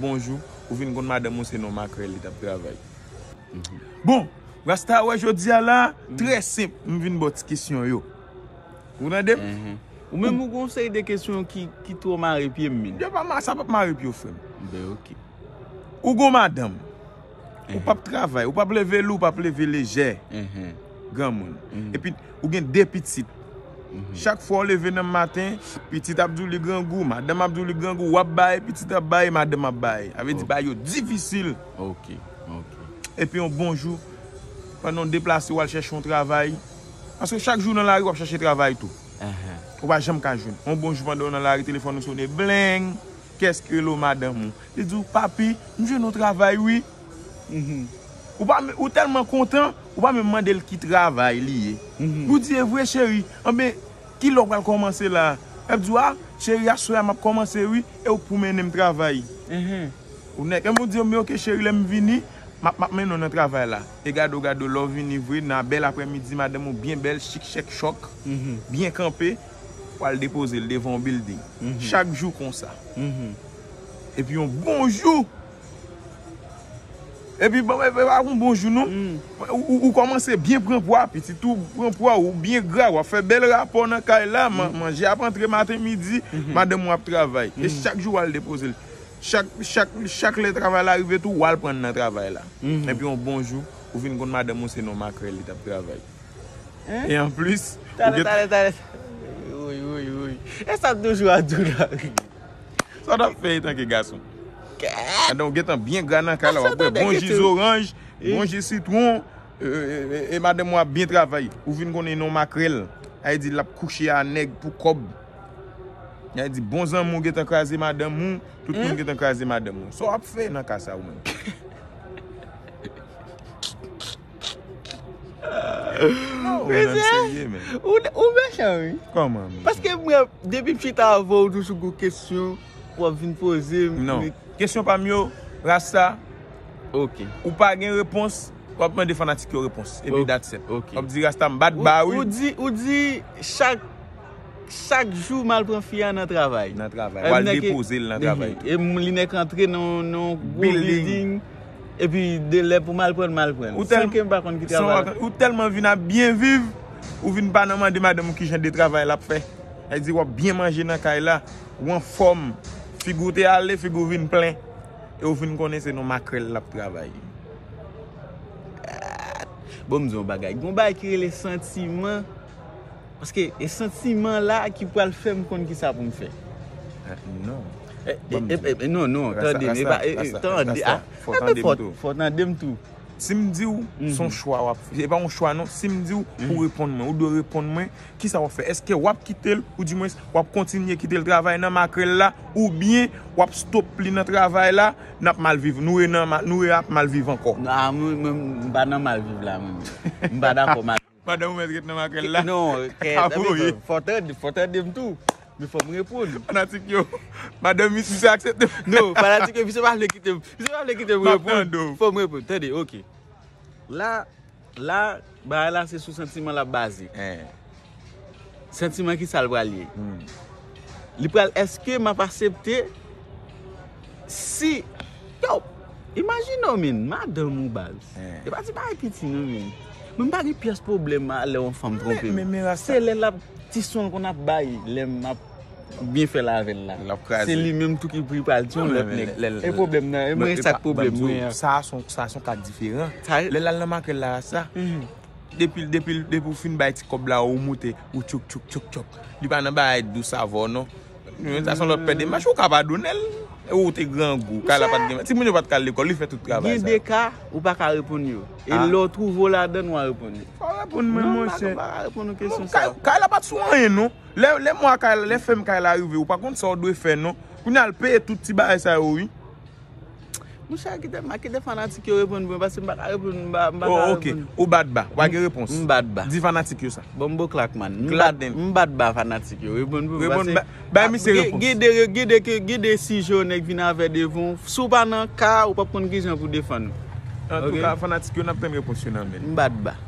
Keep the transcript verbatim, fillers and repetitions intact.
Bonjou, ou vin konn madanm ou se nan makrèl li t ap travay. Bon, Rasta, wè jodi a la, trè senp, m vin ba w ti kesyon yo. Ou tande m? Mhm. Ou menm ou gon seri de kesyon ki, ki twò mare pye m, men. Yo pa ma-, sa p ap mare pye w, frè m. Ben, ok. Ou gon madanm. Ou p ap travay, ou p ap leve lou, ou p ap leve lejè. Mhm. Granmoun. Mhm. Epi, ou gen de pitit. Mhm. Chak fwa w leve nan maten, pitit ap di w li grangou, madanm ap di w li grangou, w ap bay, pitit ap bay, madanm ap bay. Sa vle di, ok, bagay yo difisil. Ok, ok. Epi yon bon jou, pandan w deplase, w al chèche yon travay. Paske chak jou nan lari, w ap chèche travay tou. Ahan. Ou pa janm ka jwenn. Yon bon jou, pandan w nan lari, telefòn ou sone, bleng. Kiyès ki rele w? Madanm ou. Li di w, papi, m jwenn yon travay, wi. Mhm. Ou pa, ou tèlman kontan, ou pa menm mande l ki travay li ye. Mhm. Ou di, e vre, cheri? Anben, kilè w pral kòmanse la? L ap di w, a, cheri, aswè a m ap kòmanse, wi, e ou k pou mennen m travay. Mhm. Ou nèk, e m di, men ok, cheri, lè m vini, m ap, m ap mennen w nan travay la. E gade w, gade w, lè w vini vre, nan bèl aprèmidi, madanm ou byen bèl, chik, chèk, chòk, mhm, byen kanpe, w al depoze l devan yon bilding. Mhm. Chak jou konsa. Mhm. Epi yon bon jou, epi bon, epi pa yon bon jou, non. Mm. Ou, ou, ou kòmanse byen pran pwa, pitit ou pran pwa, ou byen gra, w ap fè bèl rapò nan kay la, man-, mhm, manje ap antre maten, midi, mhm, madanm ou ap travay. E, mhm, chak jou w al depoze l. Chak, chak, chak lè travay la rive tou, w al pran nan travay la. Mhm. Epi yon bon jou, ou vin konn madanm ou se nan makrèl li t ap travay. Hein? E anplis, talè, ou gen talè, talè. Woy, woy, woy. E sa m toujou ap di w la. Sa w t ap fè etanke gason? Kèt! Adan, ou gentan byen gra nan kay la, w ap bwè bon ji zoranj, bon ji sitwon, e, e, e, e madanm ou ap byen travay. Ou vin konnen non makrèl. Sa vle di l ap kouche a nèg pou kòb. Sa vle di bon zanmi w gentan kraze madanm ou, tout moun gentan kraze madanm ou. Sa w ap fè nan ka sa ou menm? Non, ou menm serye, men. Ou, ou mechan, wi. Kòman, men? Paske mwen, depi m chita avè w, toujou gon kesyon w ap vin poze m. Non. Kesyon pa m yo, Rasta. Ok. Ou pa gen repons, w ap mande fanatik yo repons. Epi that's it. Ok. W ap di, Rasta, m bat ba, wi. Ou, ou di, ou di chak Chak jou m al pran fi a nan travay. Nan travay. W al depoze l nan travay tou. E m, li nèk antre nan, nan gwo building. Epi de lè pou m al pran l, m al pran l. San ke m pa konn ki travay la. Ou tèlman vin ap byen viv, ou vin pa nan mande madanm ou ki jan de travay l ap fè. Sa vle di w ap byen manje nan kay la, ou anfòm, figi w te ale, figi w vin plen. E ou vin konnen se nan makrèl l ap travay. Bon, m di yon bagay. Gon bagay ki rele santiman. Paske e santiman la ki pral fè m konn kisa pou m fè. Eh, non. Eh, eh, eh, eh, non, non, tande, e pa, eh, eh, tande, ah, fò tande m tou. Fò tande m tou. Si m di w, se yon chwa w ap fè. E pa yon chwa, non. Si m di w, pou reponn mwen, ou dwe reponn mwen, kisa w ap fè? Èske w ap kite l, oudimwens, w ap kontinye kite l travay nan makrèl la, oubyen w ap stop li nan travay la, n ap mal viv, nou re nan ma-, nou re ap mal viv ankò? Non, mwen, mwen, m pa nan mal viv la, mwen. M pa dakò mal Madanm ou mèt ret nan makrèl la. Non, kè, fò tande, fò tande m tou. Men fò m reponn. Fanatik yo, madanm misye aksepte. Non, fanatik yo, misye pa vle kite m. Misye pa vle kite m reponn. Fò m reponn. Tande, ok. La, la, bagay la se sou santiman l ap baze. Santiman ki sa l pral ye? Li pral, èske m ap aksepte si, yo, imajine w, men, madanm ou baz. E pa ti bagay piti, non, men. Mwen, m pa gen pyès pwoblèm a lè yon fanm twonpe m. Se lè l ap ti son l konn ap bay, lè m ap byen fè l avè l la. Se li menm tou ki pri pral di yon lòt nèg. E pwoblèm nan, e mwen, sa k pwoblèm mwen an. Sa se yon, sa se yon ka diferan. Lè l al nan makrèl la, sa. Depi, depi, depi w fin bay ti kòb la, ou moute, ou tchouk, tchouk, tchouk, tchouk. Li pa nan bagay dous avè w, non. Sa se yon lòt pè demach, ou ka padone l. E ou te grangou, kay la pa t gen, timoun yo pa t ka al lekòl, li fè tout travay sa. Gen de ka, ou pa ka reponn yo. E lè w twouve w ladan l, w a reponn yo. Fò w reponn mwen, monchè. Non, m pa ka reponn ou kesyon sa. Kay, kay la pa t sou anyen, non. Lè, lè mwa kay la, lè fèm kay la rive, ou pa konn sa w dwe fè, non. Kounye a, al peye tout ti bagay sa yo, wi. Monchè, kite m, kite fanatik yo reponn mwen, paske m pa ka reponn, m pa, m pa ka reponn. Oh, ok. Ou bat ba, ou pa gen repons. M bat ba. Di fanatik yo sa. Bon, m bo klak, man. M bat, m bat ba fanatik yo. Reponn mwen, paske bay misye repons. Gen de, gen de ke, gen de sijè yon nèg vin avè devan w. Si w pa nan ka, ou p ap konn kijan pou defann ou. Antouka, fanatik yo, n ap tann repons yo nan men l. M bat ba.